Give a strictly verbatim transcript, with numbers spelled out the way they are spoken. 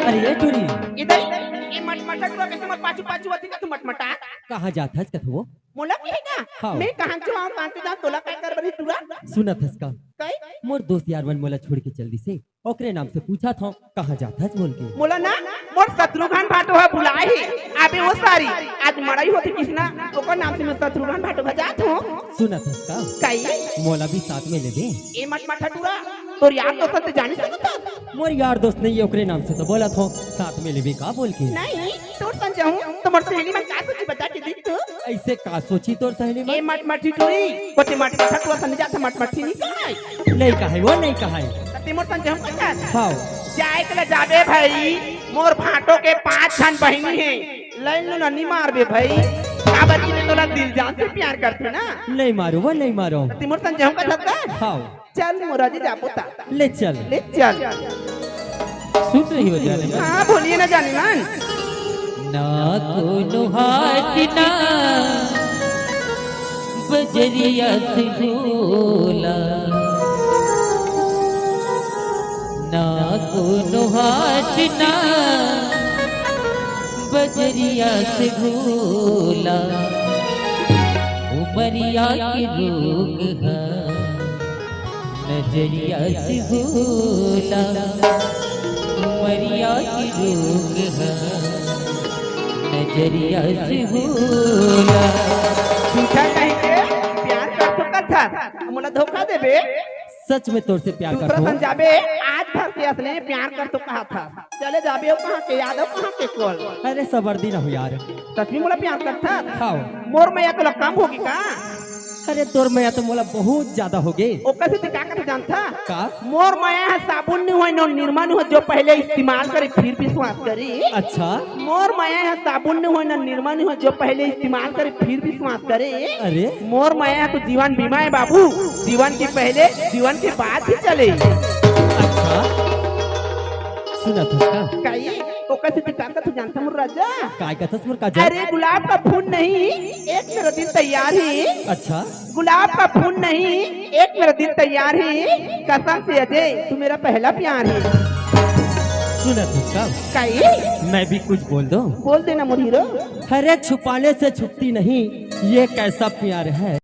अरे ए टूरी, इधर ये मटमटा टूरा कैसे मोर पाछू पाछू आती का तू मटमटा? कहाँ जात हस कथो? मोला कहे का? हाँ। मैं कहाँ जाऊँ, कहाँ से जाऊँ, तोला काय कर बनी टूरा? सुनत हस का? कई? मोर दोस्त यार मन मोला छोड़ के चल दिसे। ओकरे नाम से पूछा था, कहाँ जात हस बोल के। मोला ना, मोर शत्रुघ्न भाटो ह बुलाए हे। अबे ओ सारी, आज मड़ई होथे किसना, ओकर नाम से मैं शत्रुघ्न भाटो बजात हूँ। सुनत हस का? कई? मोला भी साथ में लेबे। ए मटमटा टूरा, तोर यार दोस्त ते जाने से बता। मोर यार दोस्त नहीं है, ओकरे नाम से तो बोलत हो, साथ में लेबे का बोल के। नहीं, तोर संग जाहूँ, तो मोर सहेली मन का सोची बता के देख तो। ऐसे का सोची तोर सहेली मन? ए मटमटी टूरी, कोते मटमटा टूरा संग जात मटमटी नहीं कहाय। नहीं कहाय, वो नहीं कहाय। त ते मोर संग जाहूँ का? हाँ। जाए के ले जाबे भाई, मोर भाटो के पाँच झन बहिनी हे। लाइन लो ना, नहीं मारबे भाई। काबर कि मैं तोला दिल जान से प्यार करते ना। नहीं मारो, वो नहीं मारो। त ते मोर संग जाहूँ का? हाँ। चल मोरा जी जाबो ता। ले चल। ले चल। सुन रही हो जाने मन? हाँ, बोलिए ना जाने मन। ना कोनो हाट ना बजरिया से होला। दोनों हाथ ना बजरिया से घोला, उमरिया के रोग है नजरिया से घोला, उमरिया के रोग है नजरिया से घोला। झूठा कहीं के प्यार कर तो कर था, मोला धोखा देबे। सच में तोर से प्यार दूसरा करथों। सन जाबे, आज भर के असने प्यार कर तो कहा था। चले जाबे, वो कहाँ के यादव, कहाँ के कोल? अरे सबर दी ना हो यार। सच में मोला प्यार करथा? हाँ। मोर मया तोला कम होगी का? अरे तोर मया तो मोला बहुत ज्यादा होगे। ओकर से तैं का कथे जानथा? का? मोर मया ह साबुन नहीं होय, न निरमा नहीं होय, जो पहले इस्तेमाल करे फिर विश्वास करी। अच्छा। मोर मया ह साबुन नहीं होय, न निरमा नहीं होय, जो पहले इस्तेमाल करे फिर विश्वास करे। अरे। मोर मया ह तो जीवन बीमा है बाबू, जीवन के पहले, जीवन के बाद भी चले। अच्छा। सुनत हस का? काई? ओकर से तैं का कथे जानथा मोर राजा? काय कथस मोर काजल? अरे गुलाब का फूल नहीं, एक मेरा दिल तैयार है। अच्छा। गुलाब का फूल नहीं, एक मेरा दिल तैयार है। कसम से अजय, तू मेरा पहला प्यार है। सुनत हस का? काई? मैं भी कुछ बोल दूं? बोल देना मोर हीरो। अरे छुपाने से छुपती नहीं, ये कैसा प्यार है।